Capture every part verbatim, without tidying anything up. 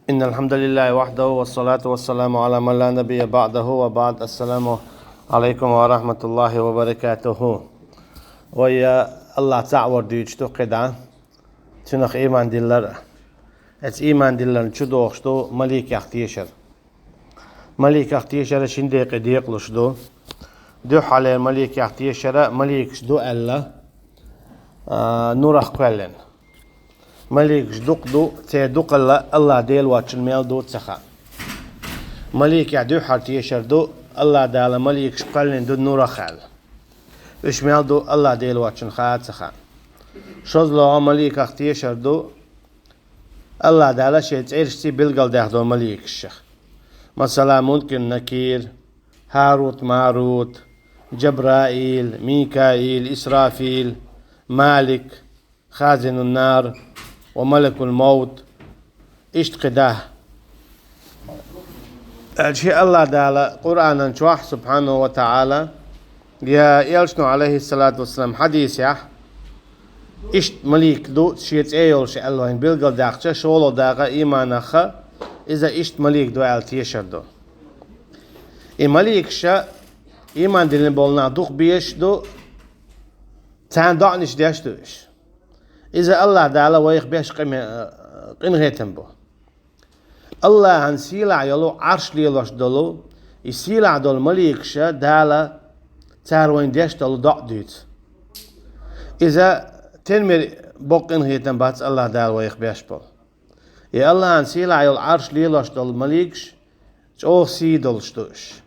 إن الحمد لله وحده والصلاة والسلام على من لا نبي بعده وبعد. السلام عليكم ورحمة الله وبركاته. Вай АллахӀ цхьаъ вар дуьйцуш ду кхидӀа. Цунах ийман диллар. Эцу ийман дилларна чу догӀуш ду маликех тешар. Маликех тешар шин декъе декъалуш ду. Дуьххьарлера маликех тешар маликаш ду аьлла, а, нурах кхоьллина. Маликаш дукха ду, церан дукхалла АллахӀ Дела воацачунна мел ду ца хаьа. Маликех дуьххьара тешар ду, АллахӀ Дала маликаш кхоьллина ду нурах аьлла. Уьш мел ду АллахӀ Дела воацачунна хаа ца хаьа. ШозлагӀа маликех тешар ду, АллахӀ Дала шен цӀерашца билгалдаьхна долу маликаш. Масала, Мункир, Накир, ХӀарут, Марут, Джабраил, Микаил, Исрафил, Малик, Хазинун-нар ва Малакул-мовт, иштта кхидӀа. Аьлча АллахӀ Дала Къуръанан чохь, субхьанаху ва таӀала, я элчано, Ӏалайхиссалату вассалам, хьадисехь, иштта малик ду, шен цӀе йолуш аьлла вайна билгалдаьккхича, шолгӀа дакъа ийманах, иза иштта малик ду аьлла тешар ду. И маликаша ийман диллина болу нах дукха безаш ду, царна доӀанаш деш ду уьш. Иза АллахӀ Дала вайх беш къиме-, къинхетам бу. АллахӀан сийлахь йолу Ӏарш лелош долу, и сийлахь долу маликаша Дала цара вайна деш долу доӀа дуьйцу. Иза тенмер боккха къинхетам бац АллахӀ Дала вайх беш болу. И АллахӀан сийлахь йолу Ӏарш лелош долу маликаш чӀогӀа сий долуш ду уьш.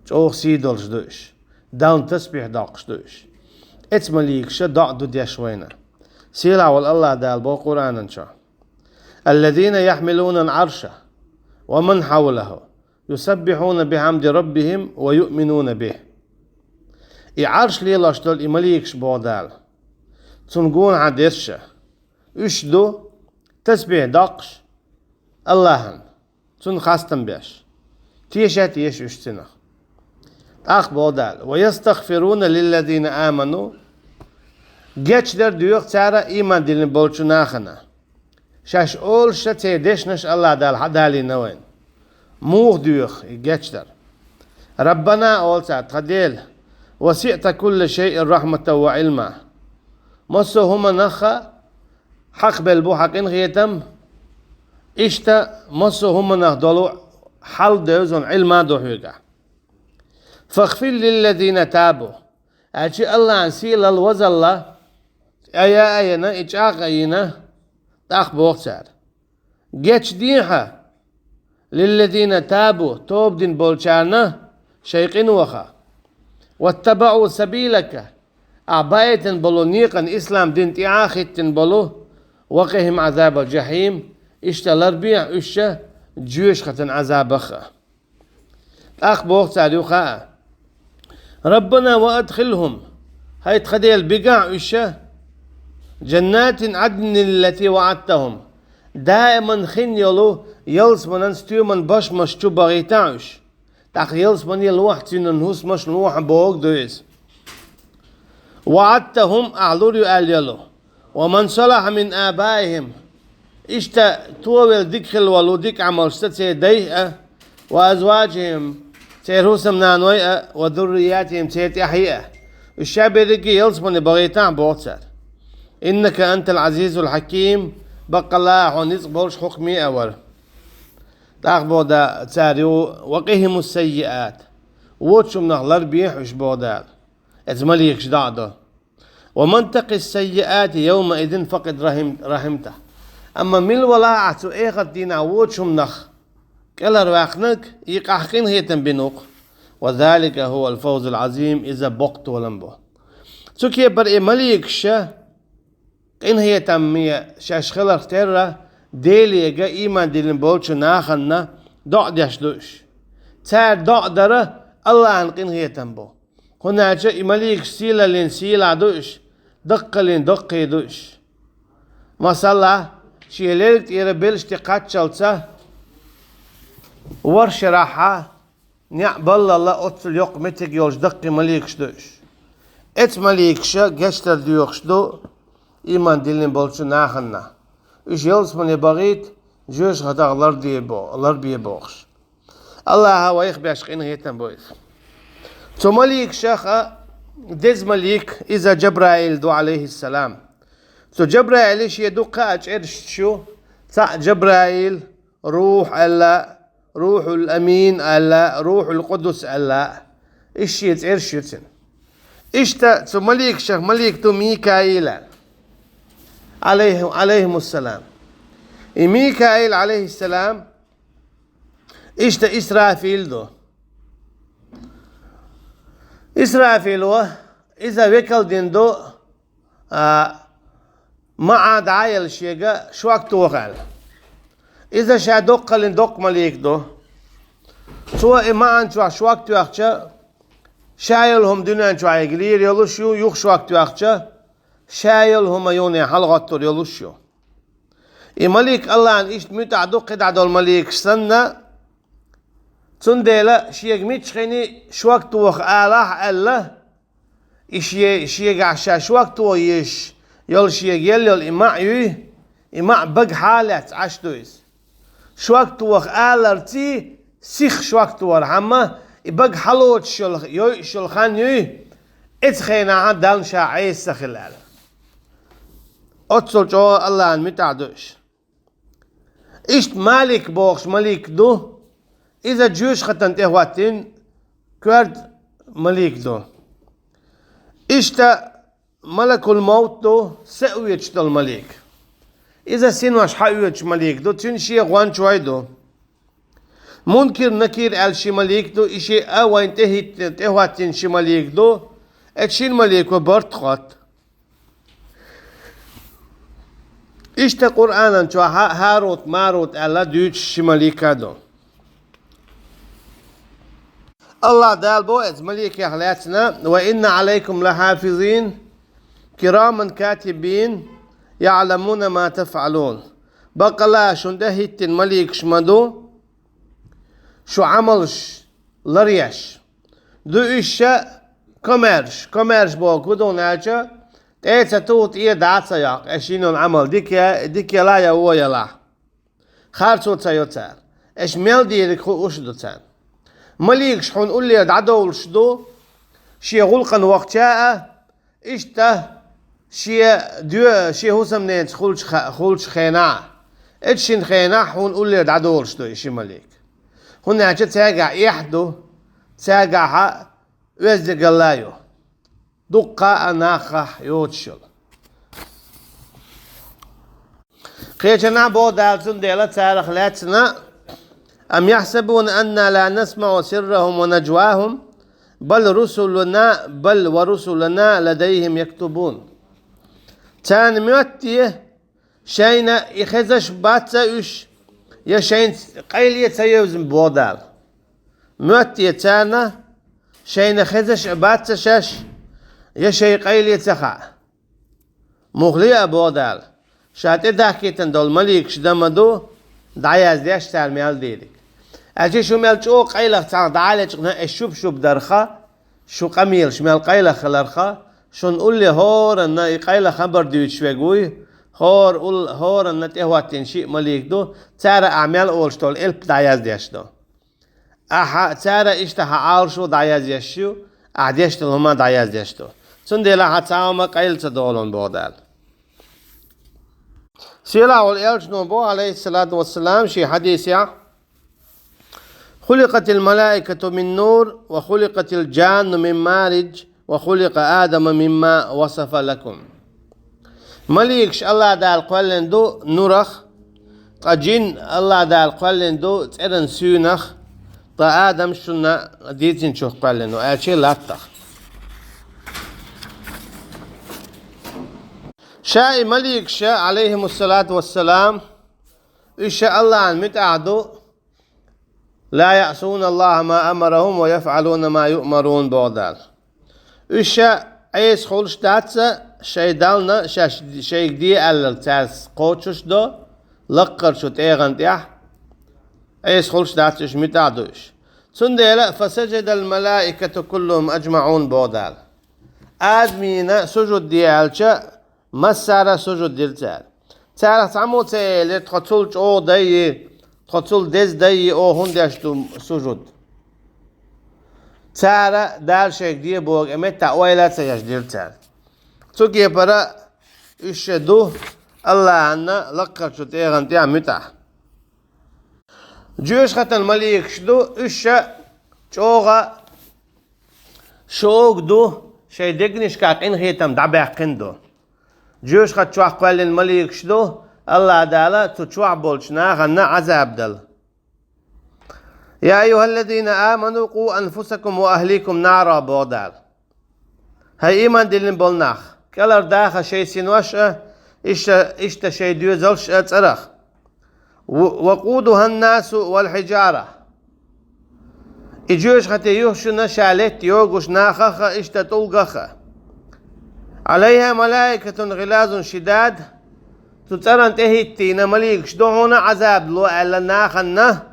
ЧӀогӀа сий долуш ду уьш. Далла тасбихь доккхуш ду уьш. Эцу маликаша доӀа ду деш вайна. Сийлахь волу АллахӀ Дала боху Къуръанан чохь: الذين يحملون العرش ومن حوله يسبحون بحمد ربهم ويؤمنون به. И Ӏарш лелош долу и маликаш, боху Дала, цунна гонахьа дерш а, уьш ду тасбихь доккхуш АллахӀан, Цунна хастам беш. Теша а теша уьш цунах. ТӀаккха боху Дала: ويستغفرون للذين آمنوا. Гечдар доьху цара ийман диллина болчу нахана. Шаьш олуш а церан дешнаш АллахӀ Дала хьадалийна вайна. Муха доьху и гечдар? ربنا, олу цара, тхан Дела, وسعت كل شيء رحمة وعلما. Массо а хӀуманах а хьакхабелла бу хьан къинхетам, иштта массо а хӀуманах долу хьал а девза Ӏилма а ду хьоьгахь. فاغفر للذين تابوا. Аьлча АллахӀан сийлалла, вазалла, айа а айина, и чӀагӀ а йина, тӀаккха боху цара: Гечдехьа, للذين تابوا, тоба дина болчарна шайн къинойх. واتبعوا سبيلك, ахь баийтина болу некъан, ислам дин тӀехьа а хӀиттина болу, وقهم عذاب الجحيم, иштта ларбехьа уьш а жоьжахатан Ӏазабах а. ТӀаккха боху цара юха а: ربنا وأدخلهم, хӀай тхан Дела, бигахь уьш а, جنات عدن التي وعدتهم, даиман хин йолу ялсаманан стоьман башмаш чу бахийтахь уьш. ТӀаккха ялсамане лохьа цуьнан хӀусамаш лохьа бохург ду иза. وعدتهم, ахь лур ю аьлла йолу. ومن صلح من آبائهم, иштта товелла дика хилла волу дика Ӏамалшца церан дайх а, وأزواجهم, церан хӀусамнаной а, وذرياتهم, церан тӀаьхье а. Уьш ша берриге ялсамане бахийтахь, боху цара. إنك أنت العزيز الحكيم, баккъалла хьо ницкъ болуш, хьукме а вара. ТӀаккха боху да-, цара юха: وقهم السيئات. Вочу хӀуманах ларбехьа уьш, боху Дала. Эцу маликаш доӀа до. ومن تق السيئات يومئذ فقد رحم-, رحمته. Амма мила валахь ахь цу эхарт дийнахь вочу хӀуманах кӀелхьарваьккхинарг, и къахь къинхетам бина ву-кх. وذلك هو الفوز العظيم, иза боккха толам бу. Цу кепара и маликаша къинхетаме шаьш хиларх терра, Делега ийман диллина болчу нахана доӀа деш ду уьш. Цара доӀа дара АллахӀан къинхетам бу. ХӀунда аьлча и маликаш сийлаллин сийлахь ду уьш, даккхаллин даккхий ду уьш. Масала, шен лерг тӀера белшаш тӀе кхаччалца, ворхӀ шарахьа неӀ баллалла оццул йоккха меттиг йолуш даккхий маликаш ду уьш. Эцу маликаша гечдар доьхуш ду ийман диллина болчу нахана. Уьш ялсамане бахийта, жоьжахатах ларде бо-, ларбе бохуш. Аллаха вайх беш къинхетам бо иза. Цу маликашах а деза малик, иза Джабраил ду, алейхиссалам. Цу Джабраила шен дуккха а чӀераш ю, цхьаъ Джабраил, Рухь аьлла, Рухьул Амин аьлла, Рухьул Къудус аьлла. Иштта шен цӀераш ю цуьнан. Иштта цу маликашах малик ду Микаил, алейхи-, алейхимуссалам. И Микаил, алейхиссалам, иштта Исрафил ду. Исрафил ва, иза векал дина ду, а, маӀа дӀа а елла шега шок тоха аьлла. Иза ша доккхаллин доккха малик ду. Цо и маӀан чохь шок тоьхча, ша йолу хӀума дуьнен чохь эгна лийр йолуш ю, юха шок тоьхча, ша йолу хӀума юхане хьалагӀоттур йолуш ю. И малик Аллахьан иштта муьтӀахь ду кхидӀа долу маликаш санна, цундела шега миччахьа шок тоха алахь аьлла, и ше-, шегахь ша шок тоха езаш йолу шега елла йолу и маӀа юй, и маӀа багахь а лаьцна Ӏаш ду иза. Шок тоха аларций, сиха шок тохархьама, и бага хьалоцуш йолу, йойуш йолу хан юй, эцу хенахь Далла ша Ӏеса ца хила аьлла. Оццул чӀогӀа Аллахьан муьтӀахь ду уьш. Иштта Малик бохуш малик ду, иза жоьжахатана тӀехӀоттийна коьрта малик ду. Иштта Малакул-Мовт ду, са оьцуш долу малик. Иза синош хьаоьцуш малик ду, цуьнан шен гӀончой ду. Мункир-Накир аьлла ши малик ду, и шиъ а вайна тӀехӀитти-, тӀехӀоттийна ши малик ду, эцу шина малико барт хотту. Иштта Къуръанан чохь ХӀарут-Марут аьлла дуьйцуш ши малик а ду. Аллах Дала боху эцу маликех лаьцна: «Ва инна Ӏалайкум лахьафизин, кираман катибин, яӀламуна ма тафӀалун». Баккъала шун тӀе хӀиттина маликаш ма ду, шу Ӏамалш ларъеш. Ду уьш ша комаьрша, комаьрша боху хӀун ду аьлча, тӀе а ца туху, тӀе а дӀа а ца йоккху, аш йина йолу Ӏамал дика я, дика ялахь я вон ялахь. Харцо ца йо цара. Аш мел дийриг хууш ду царна. Маликаш хьуна уллера дӀадовлуш ду, шен гӀуллакхана вахча а, иштта шен доь-, шен хӀусамненца хуьлучу ха-, хуьлучу хенахь, эцу шина хенахь хьуна уллера дӀадолуш ду и ши малик. ХӀунда аьлча цаьргахь эхь ду, цаьргахь а оьздангалла а ю. Дуккха а нахах йоцуш йолу. Кхечанхьа боху Дала цундела царах лаьцна: «Ам яхьсабуна анна ла насмаӀу сиррахум ва нажвахум, бал русулуна, бал ва русулуна ладайхим яктубун». Царна моьтту те, шайна и хезаш бац а уьш, я шайна къайле ца евзина боху Дала. Моьтту те царна, шайна хезаш а бац а шаьш, я шайн къайле ца хаьа. Мухле а боху Дала, ша тӀедахкийтина долу маликаш дан ма ду, дӀаяздеш цара мел дийриг. Аьлча шу мел чӀогӀа къайлаха цхьаьна дӀа а лечкъина, аш шуп-шуп дарха, шу къамелаш мел къайлаха хиларха, шуна улле хӀоранна и къайлаха хабар дуьйцуш верг вуй, хӀора улл-, хӀоранна тӀехӀоттийна шиъ малик ду, цара ахь мел олуш долу элп дӀаяздеш ду. Ахьа цара иштта хьан Ӏалашо дӀаяздеш ю, ахьа деш долу хӀума дӀаяздеш ду. Цундела хьан цхьа хӀума къайла ца долун боху Дала. Сийлахь волу элчано боху, алейхиссалату вассалам, ши хьадисехь: «Хуликъатил малаикату мин нур, ва хуликъатил джанну мин маридж, ва хуликъа Адаму мимма васафа лакум». Маликаш Аллах Дала кхоьллина ду нурах, ткъа джин Аллах Дала кхоьллина ду цӀеран суьйнах, ткъа Адам шуна дийцинчух кхоьллина ду, аьлча латтах. Ша и маликаша, алейхимуссалату вассалам, уьш ша Аллахьан муьтӀахь ду, «Ла яъсуна Аллаха ма амарахум ва яфъалуна ма юъмарун», боху Дала. Уьш ша Ӏеса хуьлуш дац а, шайн Далла шаьш шайга де аьлларг цаьрца кхочуш до, лаккхарчу тӀегӀан тӀехь Ӏеса хуьлуш дац, уьш муьтӀахь ду уьш. Цундела «фасажадал малаикату куллухум аджмаӀун», боху Дала. Адамна сужуд де аьлча, массара а сужуд дира цара. Царах цхьаммо ца элира: «Тхо цул чӀогӀа дайи, тхо цул деза дайи», оха хӀунда деш ду сужуд? Цара Дала шайга де боху меттехь ойла а ца еш дира цара. Цу кепара уьш ша ду АллахӀана лакхарчу тӀегӀан тӀехь муьтӀахь. Жоьжахатин маликаш ду, уьш ша чӀогӀа шога ду, шайн дегнашкахь къинхетам дӀабаьккхина ду. Жоьжахати чохь кхоьллина маликаш ду, АллахӀ Дала цу чохь болчу нахана Ӏазаб дала. «Я айюхаллазина аману, къу анфусакум ва ахликум нара», боху Дала. ХӀай ийман диллина болу нах, кӀелхьардаха шайн синош а, иштта, иштта шайн доьзалш а цӀарах. «Ва къудуханнасу вал хьиджара». И жоьжахати юххе шуна ша летта йогуш нахах а, иштта тӀулгах а. «Ӏалайха малаикатун гӀилазун шидад». Цу цӀарна тӀе хӀиттийна маликаш ду хьуна Ӏазаб ло аьлла нахана.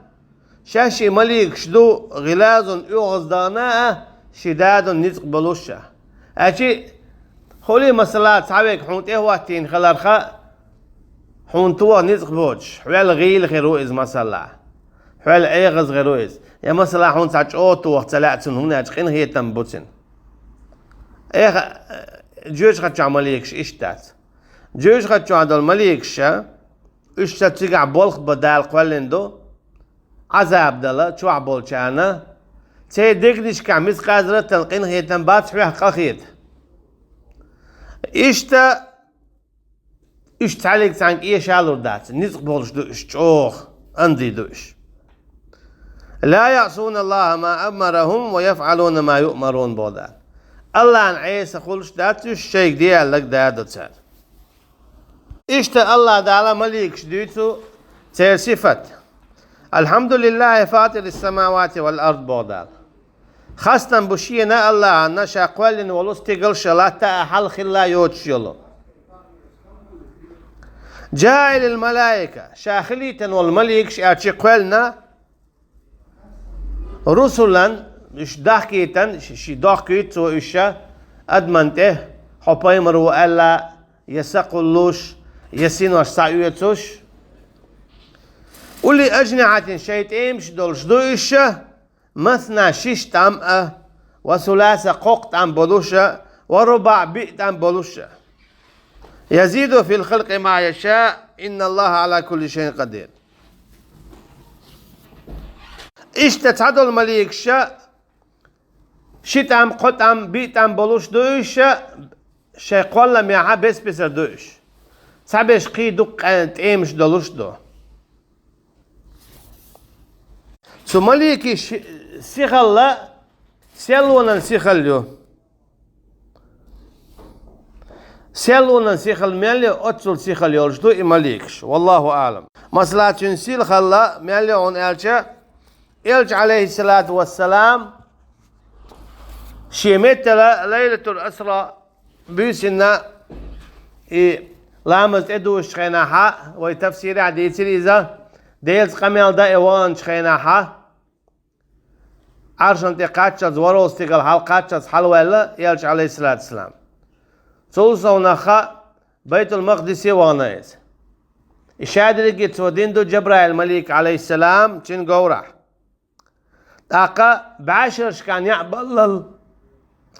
Шаьш и маликаш ду гӀилазун оьгӀаздахана а, шидадун ницкъ болуш а. Аьлчи, хӀули масала, цхьаверг хьуна тӀе хӀоттийна хиларх, хьуна тоха ницкъ боцуш, хьол гӀийла хир ву иза масала, хьол ӀегӀаз хир ву иза. Я масала, хьуна цхьа чӀогӀа тоха ца лаьа цунна, хӀунда аьлча къинхетам бу цуьнан. Эха, жоьжахати чохь маликаш иштта дац. Жоьжахати чохь долу маликаш ша, уьш ша цигахь болх бан Дала кхоьллина ду, Ӏазаб дала чохь болчарна, церан дегнашкахь мискъазарратан къинхетам бац, хьоьх къа хета. Иштта уьш цхьаьллиг цхьаьнга эшалур дац, ницкъ болуш ду уьш чӀогӀа, анзий ду уьш. «Ла яӀсуна Аллаха ма амарахум ва яфӀалуна ма юъмарун», боху Дала. АллахӀна Ӏеса хуьлуш дац уьш, шайга де аьлларг дадо цара. Иштта АллахӀ Дала маликаш дуьйцу церан сифат. «Алхьамдулиллахи фатирис самавати вал ард», боху Дала. Хастам бу шена АллахӀана, ша кхоьллина волу стигалш а, латта а, хьал хилла йоцуш йолу. «Джаилил малаика», ша хилийтина волу маликаш аьлчи кхоьллина, «русулан», уьш дахкийтан, ши, ши дохкуьйту цо уьш ша, адаман тӀе, хьо пайхамар ву аьлла, я са кхуллуш, я синош схьаоьцуш. «Ули ажнихьатин», шайн тӀемаш долуш ду уьш ша, «масна», шиш тӀам а, «ва суласа», кхоккха тӀам болуш а, «ва рубаӀ», биъ тӀам болуш а. «Язиду фил халкъи ма яша, инна Аллаха Ӏала кулли шайин къадир». Иштта цхьадолу маликаш ша, ши тӀам, кхо тӀам, биъ тӀам болуш ду уьш ша, шайн кхолламехьа бес-бесара ду уьш. Цхьаберш кхин дуккха къаьна тӀемаш долуш ду. Цу маликийн ши-, сихалла селлонан сихалла ю. Селлонан сихалла мел ю, оццул сихалла йолуш ду и маликаш. Валлаху аълам. Масала, цуьнан сихалла мел ю хьуна аьлча, Элча, Ӏалайхиссалату вассалам, шен меттала Лайлатул Исра буьйсанна и ламаз тӀедужучу хенахьа, вай тафсирехь дийцира иза, Делаца къамел дан и ваханчу хенахьа, Ӏаршана тӀе кхаччалц, ворхӀалгӀа стигала хьалакхаччалц хьалаваьлла Элча, Ӏалайхиссалату вассалам. Цул совнаха Байтул-Макъдисе вахана иза. И шадерриге цо дина ду Джабраил-малик, Ӏалайхиссалам, цуьнан говрахь. ТӀаккха бӀешерашкахь неӀ баллал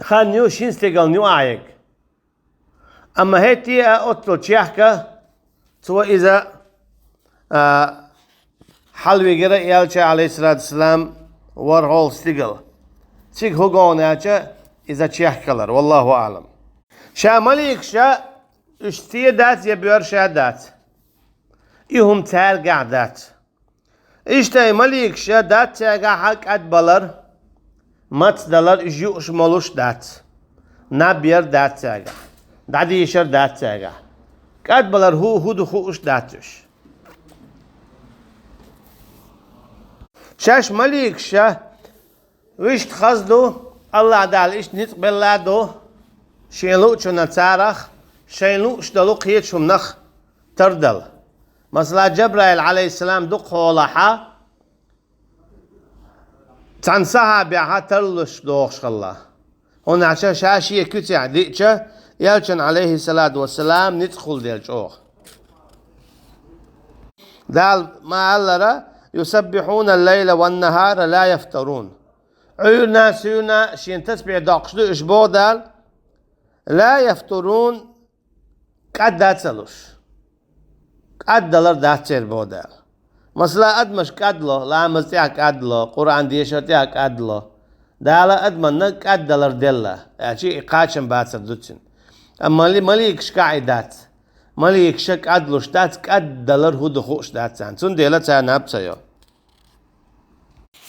хан ю шина стигална юкъахь ерг. Амма хӀетте а оццул чехка цо иза, а, хьалавигира Элча, Ӏалайхиссалату вассалам, ворхӀалгӀа стигала. Цига хӀун гуна аьлча, иза чехкалар, валлаху аълам. Ша маликаш ша, уьш стен дац я боьрша дац. И хӀума цаьргахь дац. Иштта и маликаш ша дац цаьргахьа кӀадбалар, мацдалар, уьш юуш молуш дац. Наб яр дац цаьргахь. ДӀадийшар дац цаьргахь. КӀадбалар хӀу, хӀу ду хууш дац уьш. Шаьш маликаш ша, вуьшта хаза ду, АллахӀ Дала иштта ницкъ белла а ду, шен луучунна царах, шайн лууш долу кхечу хӀуманах тардала. Масала, Джабраил, Ӏалайхиссалам, дукхахьолахьа, цхьана сахьабехьа тарлуш дохуш хилла. ХӀунда аьлча ша шен куьцехь диъча, Элчан, Ӏалайхиссалату вассалам, ницкъ хуьлу дела чӀогӀа. Дала ма аллара: «يسبحون الليل والنهار لا يفترون». Ӏуьйранна, суьйранна шена тасбихь доккхуш ду уьш, боху Дала, «لا يفترون», кӀадда а ца луш. КӀаддалар дац церан, боху Дала. Масала, адамаш кӀадло, ламаз тӀехь кӀадло, Къуръан дешар тӀехь кӀадло. Дала адаманна кӀаддалар делла, аьлча и кхачам бацар ду цуьнан. Амма мали-, маликашкахь и дац. Маликаш кӀадлуш дац, кӀаддалар хӀун ду хууш дац царна. Цундела царна а ца йо.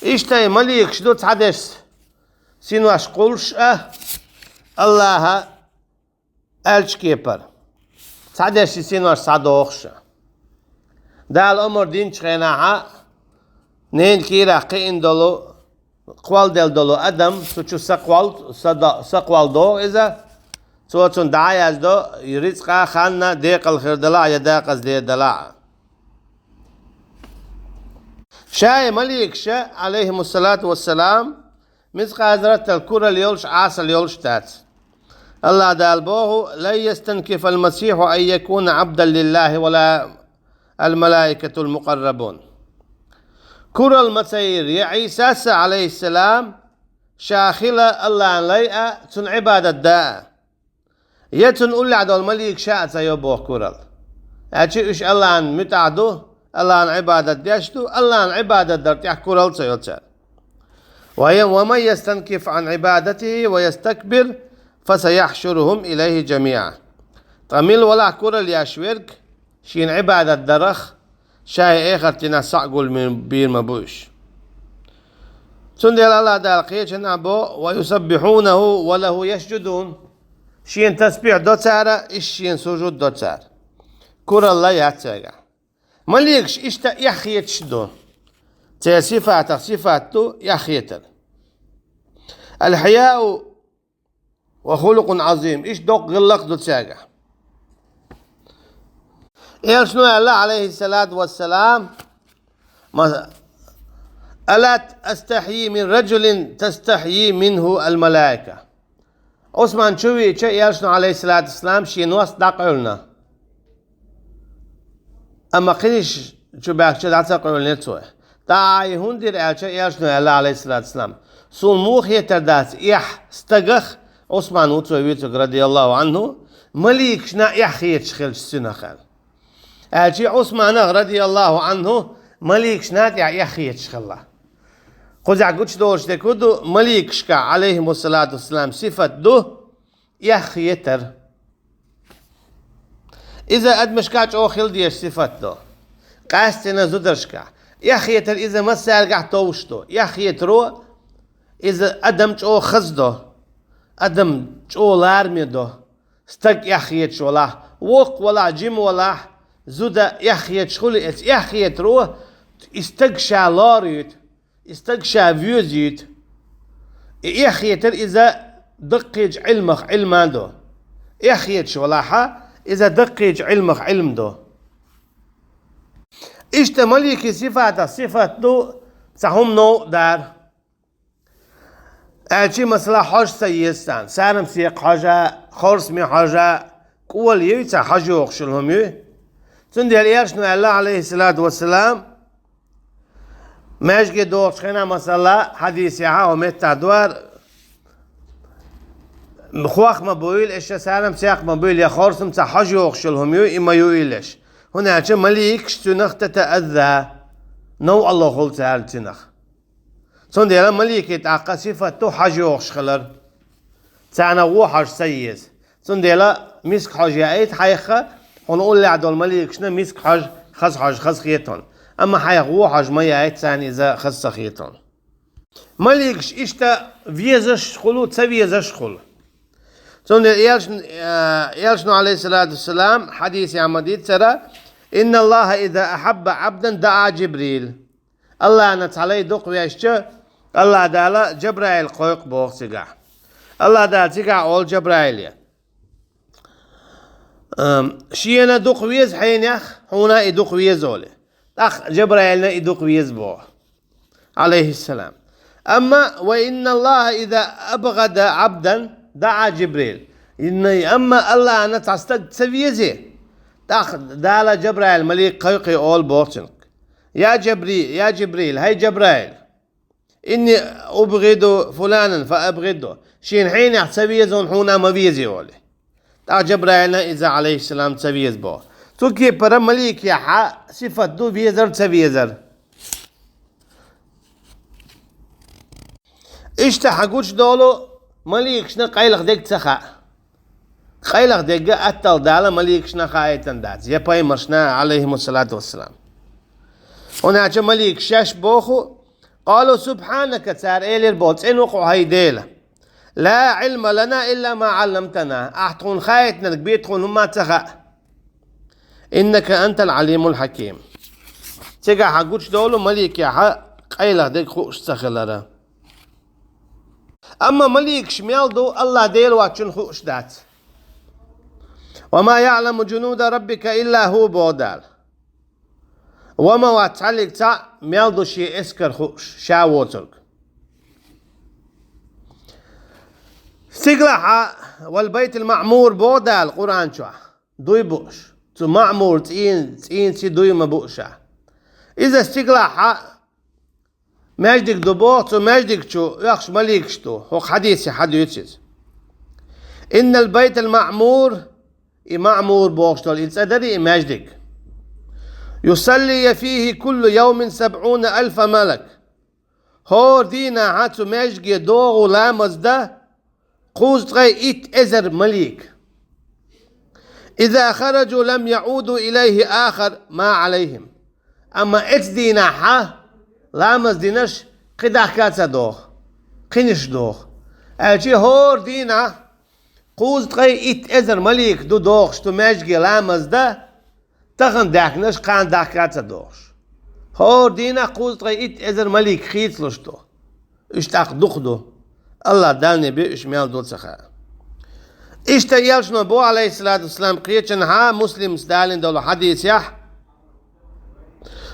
Иштта и маликаш ду цхьадерш синош кхуллуш а, Аллахьа аьллачу кепара. Цхьадерш и синош схьадохуш а. Дала омра динчу хенахь а, ненан кийрахь кхиъна долу, кхолладелла долу адам, цу чу са кхолла, са до-, са кхолла догӀу иза, цо цунна дӀа а яздо, и рицкъа, ханна декъала хир делахь а я декъаза дер делахь а. Ша и маликаш, Ӏалайхимуссалату вассалам, мискъал зарратал куралла йолуш, Ӏасалла йолуш дац. Аллахь Дала боху: «لن يستنكف المسيح أن يكون عبدا لله ولا الملائكة المقربون». Куралла ма ца йира я Ӏийсас а, Ӏалайхиссалам, ша хила Аллахьан лай а, цунна Ӏибадат дан а. Я цунна уллехь долу маликаш а ца йо, боху, куралла. Аьлча уьш Аллахьан муьтӀахь ду, Аллахьан Ӏибадат деш ду, Аллахьан Ӏибадат дар тӀехь куралла ца йо цара. «ومن يستنكف عن عبادته ويستكبر فسيحشرهم إليه جميعا». Ткъа мила валахь куралла еш верг, шена Ӏибадат дарах, ша и эхарт динехь схьа а гулбийр ма бу уьш. Цундела Аллахь Дала кхечанхьа бо: «ويسبحونه وله يسجدون». Шена тасбихь до цара, иштта шена сужуд до цара. Куралла яц цаьргахь. Маликаш иштта эхь хеташ ду. Церан сифатах сифат ду эхь хетар. «الحياء وخلق عظيم». Иштта доккха гӀиллакх ду цаьргахь. Элчано аьлла, Ӏалайхиссалату вассалам: «ألا أستحي من رجل تستحي منه الملائكة». Ӏусман чу веача, Элчано, Ӏалайхиссалату вассалам, шен ност дӀакъевлина. Амма кхинаш чу баьхча дӀа ца къевлинера цо. ТӀаккха и хӀунда дира аьлча, Элчано аьлла, Ӏалайхиссалату вассалам: «Суна муха хетар дац эхь стагах», Ӏусман ву цо вуьйцург, радияллаху Ӏанху, «маликашна эхь хеташ хилча цунах», аьлла. Аьлча Ӏусманах, радияллаху Ӏанху, маликашна тӀехь эхь хеташ хилла. Кхузахь гучудолуш дерг хӀун ду, маликашкахь, Ӏалайхимуссалату вассалам, сифат ду эхь хетар. Иза адамашкахь чӀогӀа хила дезаш сифат ду. Къаьсттина зударшкахь. Эхь хетар иза массаьргахь товш ду. Эхь хетаро иза адам чӀогӀа хаза до. Адам чӀогӀа лараме до. Стаг эхь хеташ валахь, воккха валахь, жима валахь, зуда эхь хеташ хуьлу, эца эхь хетаро и стаг ша лоруьйту, и стаг ша воьзуьйту. И эхь хетар иза даккхийчу Ӏилмах Ӏилма до. Эхь хеташ валахьа, иза даккхийчу Ӏилмах Ӏилма до. Иштта маликийн сифатах сифат ду цхьа хӀума новкъа дар. Аьлча, масала, хьожа ца еза царна, сарамсекха хьожа, хорсаме хьожа, кӀола юй цхьа хьожа йохуш йолу хӀума юй. Цундела Элчано аьлла, Ӏалайхиссалату вассалам, маьждиге догӀучу хенахь, масала, хьадисехь хӀун меттахь ду ара, хох ма буйла, аша сарамсекха ма буйла, я хорсам цхьа хьожа йохуш йолу хӀума юй, и ма юйла аша. ХӀунда аьлча маликаш цуьнах тата азза, новкъарло хуьлу царна цуьнах. Цундела маликийн тӀаккха сифат ду хьожа йохуш хилар. Царна вон хьожа ца еза. Цундела миска хьожа яийта хьайх, хьуна уллехь долу маликашна миска хьожа, хаза хьожа хаза хета хьуна. Амма хьайх вон хьожа ма яийта, царна иза хаза ца хета хьуна. Маликаш иштта везаш а хуьлу, ца везаш а хуьлу. Цундела Элчан-, э, Элчано, Ӏалайхиссалату вассалам, хьадисехь ма-дийццара: «إن الله إذا أحب عبدا دعا جبريل». Аллахьна цхьа лай дукха везча, Аллахь Дала Жабраил кхойкху боху цигахь. Аллахь Дала цигахь олу Жабраиле: «Ам, шена дукха веза хьенех, хьуна и дукха веза», олий. ТӀаккха Жабраилна и дукха веза боху, Ӏалайхиссалам. Амма: «وإن الله إذا أبغض عبدا دعا جبريل». Инна-, амма Аллахьна цхьа стаг ца везе, ТӀаккха Дала Джабраил малик кхайкхий олу боху цуьнга: «Я Джабри-, я Джибрил, хӀай Джабраил, инни убгӀиду фуланан фа абгӀидху». Шена хьенех ца веза хьуна, ма везий олий. ТӀаккха Джабраилна иза, Ӏалайхиссалам, ца веза боху. Цу кепара маликехь сифат ду везар, ца везар. Иштта хьан гучудолу, маликашна къайлаха дерг ца хаьа. Къайлаха дерг атталла Дала маликашна хаийтина дац, я пайхамаршна, Ӏалайхимуссалату вассалам. ХӀунда аьлча маликаш шаьш боху: «Къалу субхьанака», цара элира боху: «ЦӀена ву хьо, хӀай Дела. Ла Ӏилма лана илла ма Ӏалламтана». Ахь тхуна хаийтинарг бен тхуна хӀумма ца хаьа. «Иннака антал Ӏалимул хьаким». Цигахь хьан гучудолу маликехь къайлаха дерг хууш ца хилара. Амма маликаш мел ду, АллахӀ Дела воцчунна хууш дац. «Ва ма яӀламу джунуда раббика илла хӀу», боху Дала. Ва ма вац цхьаллиг цхьаъ мел ду шен эскар хууш, ша воцург. Стигалахьа, «Вал байтил маъмур», боху Дала Къуръан чохь, дуй бууш. Цу маъмур цӀийн-, цӀийнций дуй ма буу ша. Иза стигалахьа маьждиг ду боху, цу маьждиг чу оьхуш маликаш ду, хӀокху хьадисехь хьан дуьйцу иза. «Иннал байтал маъмур», и маъмур бохуш долу и цӀа дарий и маьждиг. «Юсалли фихи куллу явмин сабъуна алфа малак». ХӀора дийнахьа цу маьждиге догӀу ламаз дан кхузткъе итт эзар малик. «Иза хараджу лам яӀуду илайхи ахар ма Ӏалайхим». Амма эцу дийнахьа ламаз динарш кхин дахка а ца доху, кхинаш доху. Аьлча хӀора дийнахь кхузткъе итт эзар малик ду дохуш цу маьждиге ламаз дан, тахана даьхкинарш кхана дахка а ца дохуш. ХӀора дийнахь кхузткъе итт эзар малик хийцалуш ду. Уьш тӀаккха дукха ду. АллахӀ Далла бен уьш мел ду ца хаьа. Иштта элчано боху, Ӏалайхиссалату вассалам, кхечанхьа Муслимс далийна долу хьадисехь: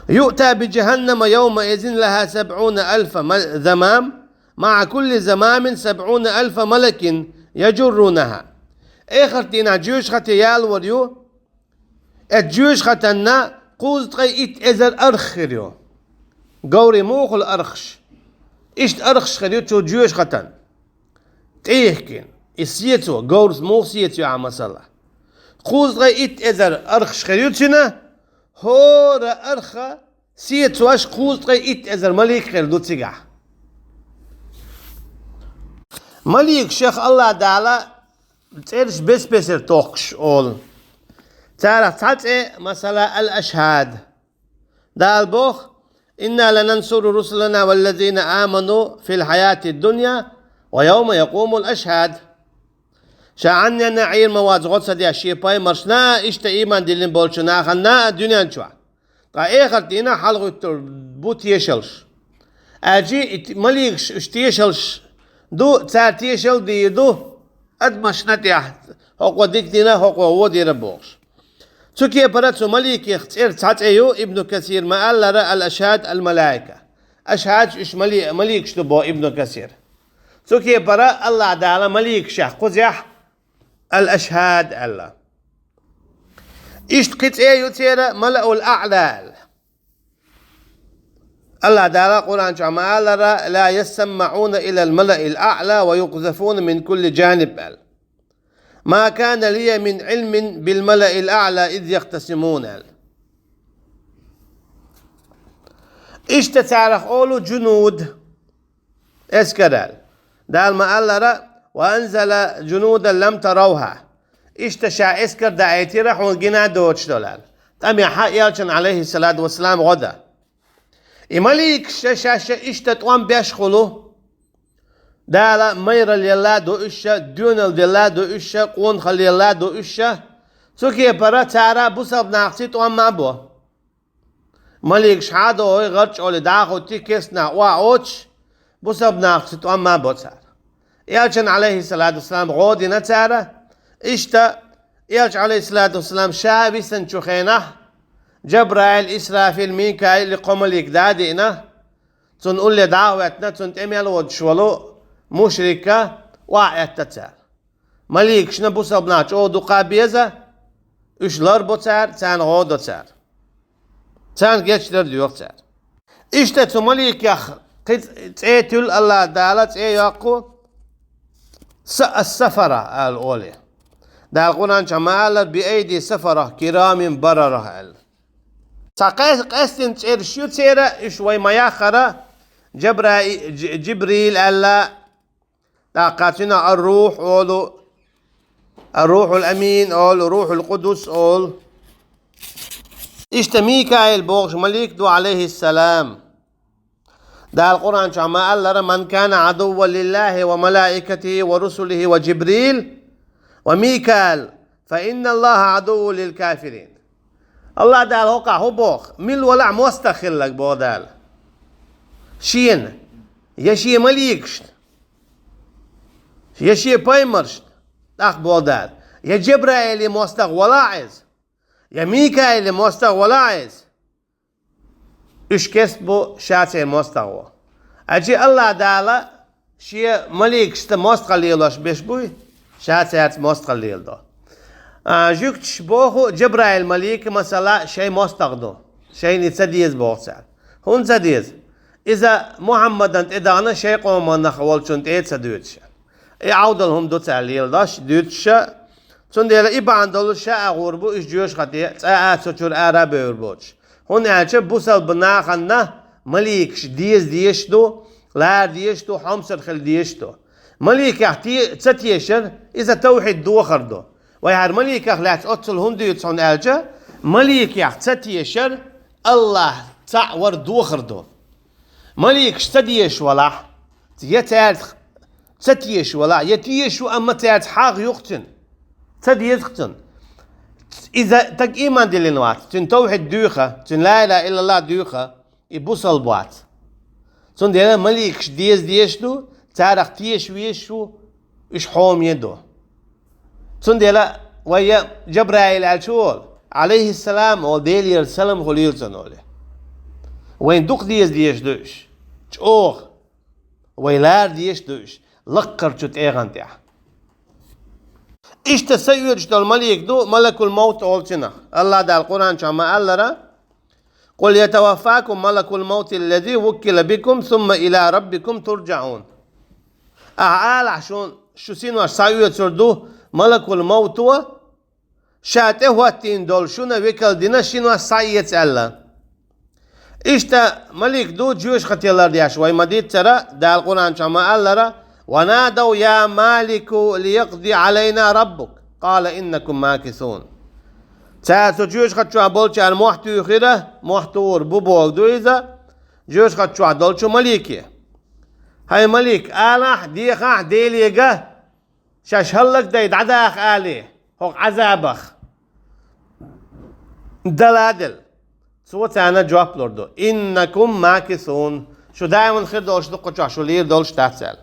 «Юъта би джаханнама явмаизин лаха сабъуна алфа ма-, замам, маъа кулли замамин сабъуна алфа малакин яджуррунаха». Эхарт дийнахь жоьжахате ялор ю, эцу жоьжахатанна кхузткъе итт эзар арх хир ю. Говрий муха хуьлу архаш? Иштта архаш хир ю цу жоьжахатан. ТӀехкина. И сецо, говрас муха сецо ю ахь масала? Кхузткъе итт эзар архаш хир ю цуьнан, хӀора арха сецош кхузткъе итт эзар малик хир ду цигахь. Маликашех АллахӀ Дала цӀераш бес-бесара тохкуш олу. Царах цхьа цӀе, масала, ал-Ашхьад. Дала боху: «Инна ланансуру русулана валлазина аману фил хьаятид дунья ва явма якъумул ашхьад». Ша Ӏанненна Ӏийр ма вац гӀо ца деш шен пайхамаршна а, иштта ийман диллина болчу нахана а дуьнен чохь. Ткъа эхарт дийнахь хьалагӀуьттур бу тешалш. Аьлча и т-, маликаш уьш тешалш ду, цара тешал дийр ду адамашна тӀехь, хӀокхо дика дина, хӀокхо вон дира бохуш. Цу кепара цу маликех цӀерах цхьа цӀе ю, Ибну Касир ма-аллара, ал-Ашхьад ал-малаика. Ашхьадаш уьш мали-, маликаш ду боху Ибну Касир. Цу кепара АллахӀ Дала маликашех кхузехь ал-Ашхьад аьлла. Иштта кхин цӀе ю церан Малаул Аъла аьлла. АллахӀ Дала Къуръан чохь ма-аллара: «Ла яссаммаӀуна илал малаил аъла ва юкъзафуна мин кулли жаниб», аьлла. «Ма кана лия мин Ӏилмин бил малаил аъла из яхтасимун», аьлла. Иштта царах олу джунуд, эскар аьлла. Дала ма-аллара: «Ва анзала джунудан лам таравха». Иштта ша эскар даийтира хьуна гина доцуш долу аьлла. ТӀамехьа элчан, Ӏалайхиссалату вассалам, гӀо дан. И маликаш шаьш иштта тӀом беш хуьлу. Дала майралла елла ду уьш, доьналла делла ду уьш, къонахалла елла ду уьш. Цу кепара цара бусалба нахаца тӀом ма бо. Маликаш хьадогӀий гӀарчӀоли дӀахӀуттий кестнахь охьа оцуш, бусалба нахаца тӀом ма бо цара. Элчан, Ӏалайхиссалату вассалам, гӀо дина цара. Иштта, элча, Ӏалайхиссалату вассалам, ша висанчу хенахь, Джабраил, Исрафил, Микаил и кхо малик да а диъна, цунна улле дӀа а хӀоьттина, цунна тӀе мел воцуш волу мушрика охьа эцна цара. Маликашна бусалба нах чӀогӀа дукха беза, Уьш ларбо цара, царна гӀо до цара. Царна гечдар доьху цара. Иштта цу маликех кхин цӀе туьллу АллахӀ Дала, цӀе йоккху Са-, ас-Сафара аьлла олий. Дала Къуръан чохь ма-аллара: «Би айди сафара кирамин барара», аьлла. Цхьа къе-, къаьстина цӀераш ю церан, уьш вай ма яххара, Джабраи-, Дж-, Джибрил аьлла, тӀаккха цуьнан ар-Рухь олу, ар-Рухьул Амин олу, Рухьул Къудус олу. Иштта Микаил бохуш малик ду, алейхиссалам. Дала Къуръан чохь ма-аллара: «Ман кана адувван лиллахи ва малаикатихи ва русулихи ва Джибрил ва Микаил, фа инна Аллаха адувву лил кафирин». АллахӀ Дала хӀокхахь хӀун боху? Мила валахь мостагӀа хилларг боху Дала. Шена, я шен маликашна, я шен пайхамаршна, тӀаккха боху Дала, я Джабраиле мостагӀа валахь иза, я Микаиле мостагӀа валахь иза. Уьш кест бу, ша церан мостагӀа ву. Аьлча АллахӀ Дала шен маликашца мостагӀалла лелош берш буй, ша цаьрца мостагӀалла леладо. А, жуьгташа боху, Джабраил малик, масала, шайн мостагӀа ду. Шайна и ца деза боху цара. ХӀунда ца деза? Иза Мухьаммадана тӀедахана шайн къоман нах волчунна тӀе а ца дуьйцуш. И Ӏовдал хӀума ду цара леладеш, дуьйцуш. Цундела и бахьана долуш ша а гӀур бу, уьш жоьжахате цкъа а цу чуьра ара а бевр боцуш. ХӀунда аьлча бусалба нахана маликаш деза дезаш ду, лара дезаш ду, хьомсара хила дезаш ду. Маликех те-, ца тешар, иза тавхьид дохар ду. Вай хӀара маликех лаьцна оццул хӀунда дуьйцу хьуна аьлча, маликех ца тешар АллахӀ цхьаъ вар дохар ду. Маликаш ца дезаш валахь, я цаьрца ца тешаш валахь, я тешаш ву, амма цаьрца хьагӀ ю-кх цуьнан. Ца деза-кх цунна. Иза стаг ийман диллина вац, цуьнан тавхьид дуьйхна, цуьнан ла илаха иллаллахӀ дуьйхна, и бусалба вац. Цундела маликаш деза дезаш ду, царах теша везаш ву, уьш хьоме ду. Цундела вай я Джабраил аьлча олу, алейхиссалам олу, Делера салам хуьлийла цунна олу. Вайн дукха деза дезаш ду уьш, чӀогӀа. Вай лара дезаш ду уьш лакхарчу тӀегӀан тӀехь. Иштта са оьцуш долу малик ду, малакул-мовт олу цунах. АллахӀ Дала Къуръан чохь ма-аллара: «Къул ятаваффакум малакул-мовти ллази вуккила бикум, сумма ила раббикум турджаӀун». Ахьа алахь шун, шу синош схьаоьцур ду малакул-мовто, ша тӀехӀоттийна долу шуна векал дина шинос схьаэца аьлла. Иштта малик ду жоьжахате лардеш, вай ма-дийццара, Дала Къуръан чохь ма-аллара: «Ва надав я Малику лиякъди Ӏалайна раббук, къала иннакум макисун». Цара цу жоьжахати чохь болчара мохь туьйхира, мохь тухур бу бохург ду иза, жоьжахати чохь долчу малике: «ХӀай малик, алахь, дехахь Делега, шаьш хӀаллакдай дӀадаха алий, хӀокху Ӏазабах, Дала а делла». Цо царна жоп лур ду: «Иннакум макисун». Шу даиман хир долуш ду кху чохь, шу лийр долуш дац аьлла.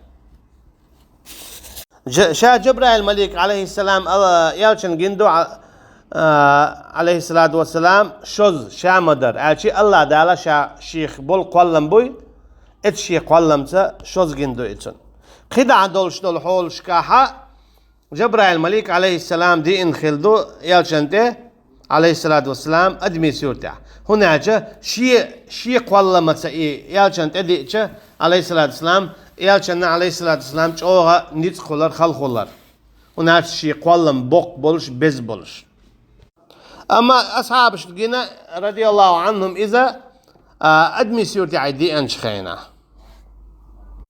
Дж-, ша Джабраил малик, алейхиссалам, ала, элчан гина ду, а, а, алейхиссалату вассалам, шозза, ша ма-дарра, аьлча АллахӀ Дала ша шех болу кхоллам буй, эцу шен кхолламца шозза гина ду и цунна. КхидӀа долуш долу хьолашкахьа, Джабраил малик, алейхиссалам, диъна хилла ду элчан тӀе, алейхиссалату вассалам, адамийн суртехь. ХӀунда аьлча шен, шен кхолламаца и элчан тӀе диъча, алейхиссалату вассалам, элчанна, алейхиссалату вассалам, чӀогӀа ницкъ хуьлура, хала хуьлура. ХӀунда аьлча шен кхоллам боккха болуш, беза болуш. Амма асхьабашна гина, радияллаху анхум, иза, а, адамийн суртехь диъначу хенахь.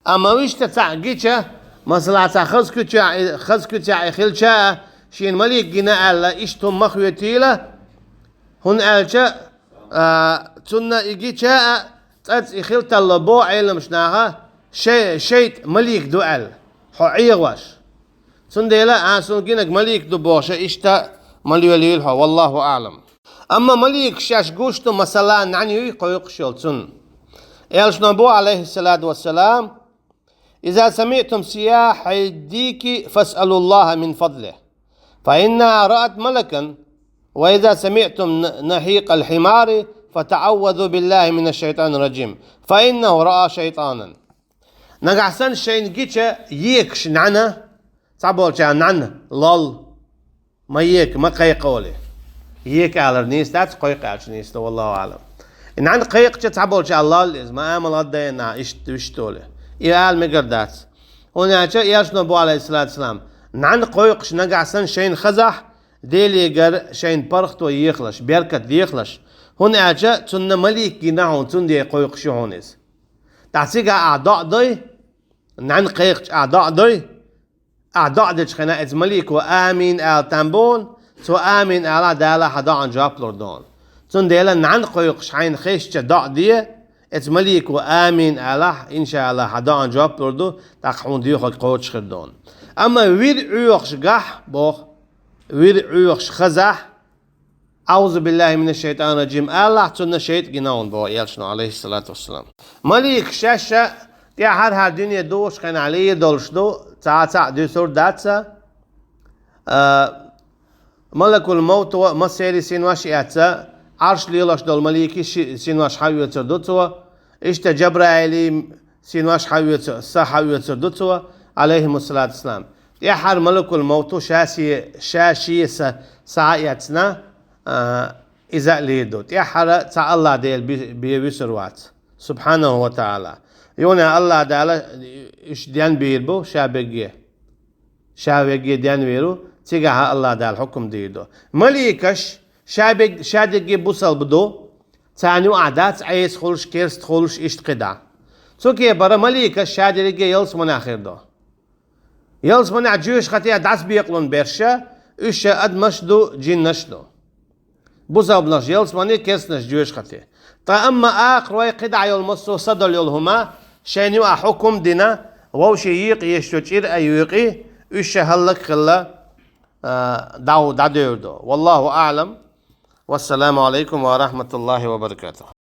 Амма вуьшта цхьаъ гича, масала, цхьа хаза куьцехь, хаза куьцехь и хилча а, шена малик гина аьлла, иштта хӀума ма хоьтийла, хӀунда аьлча, а, цунна и гича а, цӀарца и хила талло боху Ӏеламаш наха, шай-, шайтӀа малик ду аьлла, хьо Ӏехош. Цундела, а, суна гинарг малик ду бохуша, иштта ма лелийла хьо, валлаху аълам. Амма маликаш шаьш гуш ду, масала, нӀаьна юй кхойкхуш йолу цунна. Элчано боху, алейхиссалату вассалам: «Иза самиътум сияхьа ддики, фасъалуллаха мин фадлих, фа иннаха раат малакан, ва иза самиътум н-, нахьикъал хьимари, фатаӀаввазу биллахи минаш шайтанир раджим, фа иннаху раа шайтанан». Нагахь санна шайна гича екаш нӀаьна, цхьаболчара нӀаьна лол, ма ека, ма кхайкха олий. Ека алар нийса дац, кхойкху аьлча нийса ду, валлаху аӀлам. И нӀаьна кхайкхача цхьаболча аьлла лалла иза, ма амал гӀаддайна, иштта, вуьшта олий. И ала мегар дац. ХӀунда аьлча Элчано боху, Ӏалайхиссалату вассалам, нӀаьна кхойкхуш нагахь санна шайна хазахь, Делегара шайна паргӀато ехалаш, беркат дехалаш. ХӀунда аьлча цунна малик гина хьуна, цундела кхойкхуш ю хьуна иза. ТӀаккха цигахь ахь доӀа дой, нӀаьна кхайкхача ахь доӀа дой, ахь доӀа дечу хенахь, оцу малико амин ала там бу хьуна, цо амин алахь, Дала хьан доӀан жоп лур ду хьуна. Цундела нӀаьна кхойкхуш хьайна хезча доӀа де, оцу малико амин алахь, иншааллахӀ, хьан доӀан жоп лур ду, тӀаккха хьуна доьхург кхочуш хир ду хьуна. Амма вир Ӏоьхуш гахь, боху, вир Ӏоьхуш хазахь, «АӀузу биллахӀи минаш-шайтӀанир-ражим» алахь, цунна шайтӀа гина хьуна боху Элчано, Ӏалайхиссалату вассалам. Маликаш шаьш а тӀаьххьара хӀара дуьне духучу хенахь лийр долуш ду, цхьа а цхьаъ дуьсур дац, а, малакул мовто массеран синош а эцна, Ӏарш лелош долу маликийн ши-, синош схьаоьцур ду цо, иштта Джабраилан синош схьаоьцу-, са схьаоьцур ду цо, Ӏалайхимуссалату вассалам. ТӀаьххьара малакул мовто ша се-, ша шен са схьа а эцна, а, иза а лийр ду. ТӀаьххьара цхьа АллахӀ Дела би-, бен вуьсур вац. СубхьанахӀу ва ТаӀала. Юха АллахӀ Дала уьш денбийр бу ша бегге. Ша вегге денвийр ву, цигахь АллахӀ Дала хьукам дийр ду. Маликаш ша бег-, ша дерриге бусалба ду, царна юкъахь дац Ӏеса хуьлуш, керста хуьлуш, иштта кхидӀа. Цу кепара маликаш ша дерриге ялсаманехь хир ду. Ялсаманехь жоьжахате дӀасабекъалун берш, уьш ша адамаш а ду, джиннаш а ду. Бусалбанаш ялсамане, керстанаш жоьжахате. Ткъа амма акхарой, кхидӀа йолу массо а са долу йолу хӀума, шайна юкъахь хьукам а дина, вовшийн екъа езаш йолу чӀир а юькъи, уьш ша хӀаллакьхилла, а, дӀа-, дӀадевр ду. ВаллахӀу аӀлам. Вассаламу Ӏалайкум ва рахьматуллахӀи ва баракатухӀ.